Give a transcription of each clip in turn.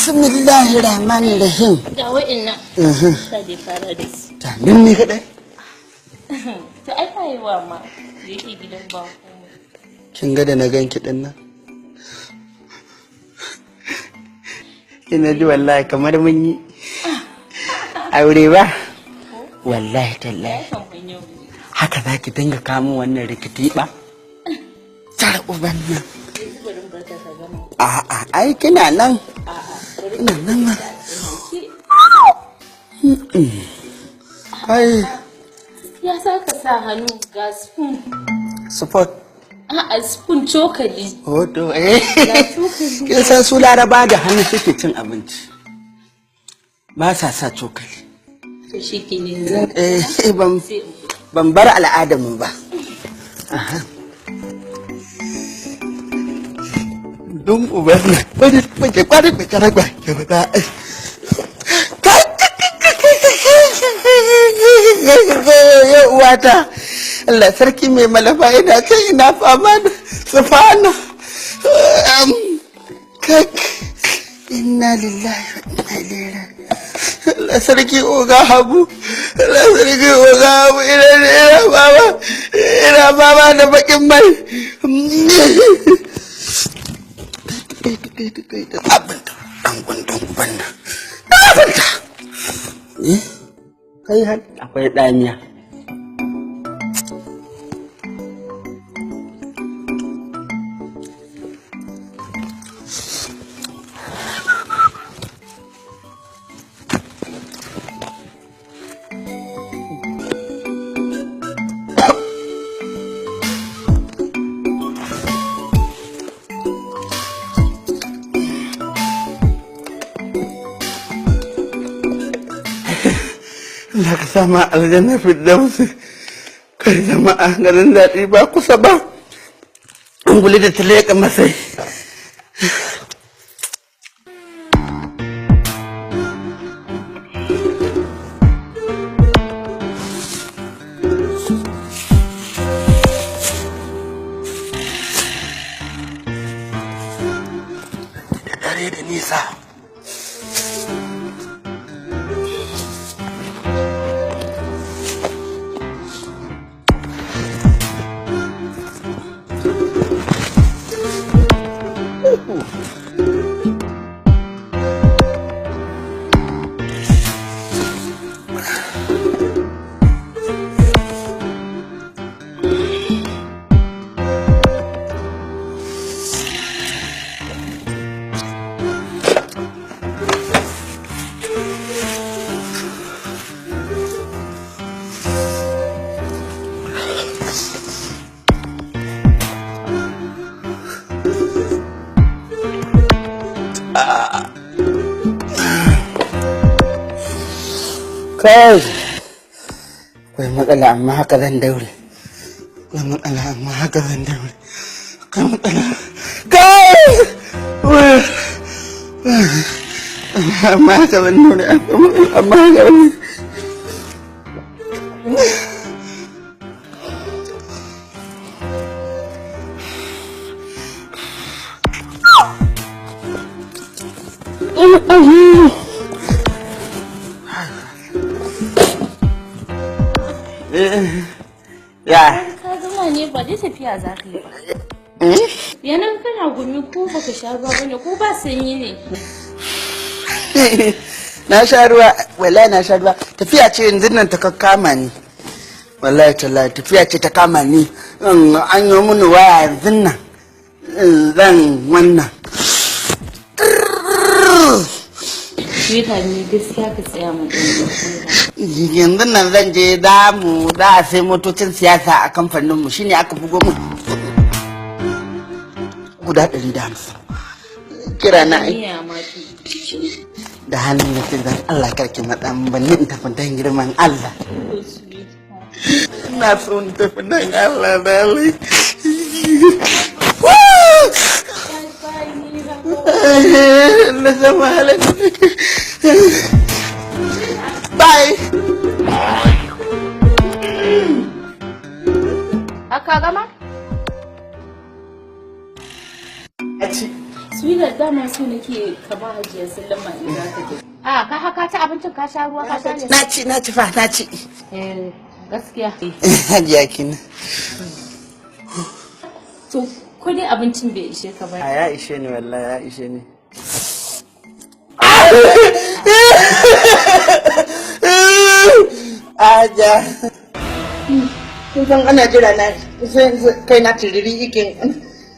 Bismillahir Rahmanir Rahim. Ga wa'innan. Ka je fara da su. Ta nan ne kadai. To ai fa yi wa ma da yake gidan ba komai. Kin ga da na ganki din nan. Ina ji wallahi kamar mun yi aure ba. Wallahi tallahi. Haka za ki dinga kamo wannan rikiti ba? Tara uban nan. A'a, ai kina nan. Ina nan ma. Ai. Ya sa ka sa hannu ga spoon. Support. A'a, spoon cokali. Oh to eh. Kin san su Laraba da hannu suke cin abinci. Ba sa sa cokali. To shi ke ne zan. Eh, ban bar al'adar mu ba. Aha. Dum uban nan. Bari bari kwari bari kwari ba. Uwata. Allah sarki mai malafa ina can ina fama da sufana. Inna lillahi wa inna ilaihi raji'un. Allah sarki oga Habu. Allah sarki oga Habu ina ina fama ina fama da bakin mai. Abinta dan gundun uban nan. Abinta. Eh? Kai har akwai ɗaniya. Allah ka sama aljanna firdausi. Kai jama'a garin daɗi ba kusa ba. Unguli da ta leƙa masai. Da dare da nisa. Kai, akwai matsala amma haka zan daure. Akwai matsala amma haka zan daure. Akwai matsala. Kai! Amma haka zan daure. Amma haka zan Ya. Ka gama ne ba dai tafiya za ka yi ba. Yanan kana gumi ko baka sha ruwa bane ko ba sanyi ne. Na sha ruwa, wallahi na sha ruwa. Tafiya ce yanzu nan ta kama ni. Wallahi tallahi tafiya ce ta kama ni. An yi mini waya yanzu nan. Zan wannan. Sweetheart ni gaskiya ka tsaya mu ɗan Yanzu nan zan je za mu za a sai motocin siyasa a kamfanin mu shine aka bugo mu guda 150. Kira na ai da hannun da ce dan Allah karki matsa min ban in tafi dan girman Allah. Ina so in tafi dan Allah darling. Na zama halin. Bye. Aka gama? A ci. Sweetheart, dama so nake ka ba Hajiya sallama in za ka je. A ka haka ci abincin, ka sha ruwa, ka sha ne. Na ci, na ci fa, na ci. Eh, gaskiya. Hajiya kenan. To ko dai abincin bai ishe ka ba. A, ya ishe ni wallahi, ya ishe ni. Aja. Kun san ana jira na sai kai na tiriri ikin.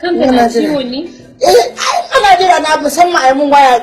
Kanka na ciwo ne? Eh, ai ana jira na musamman ai mun waya.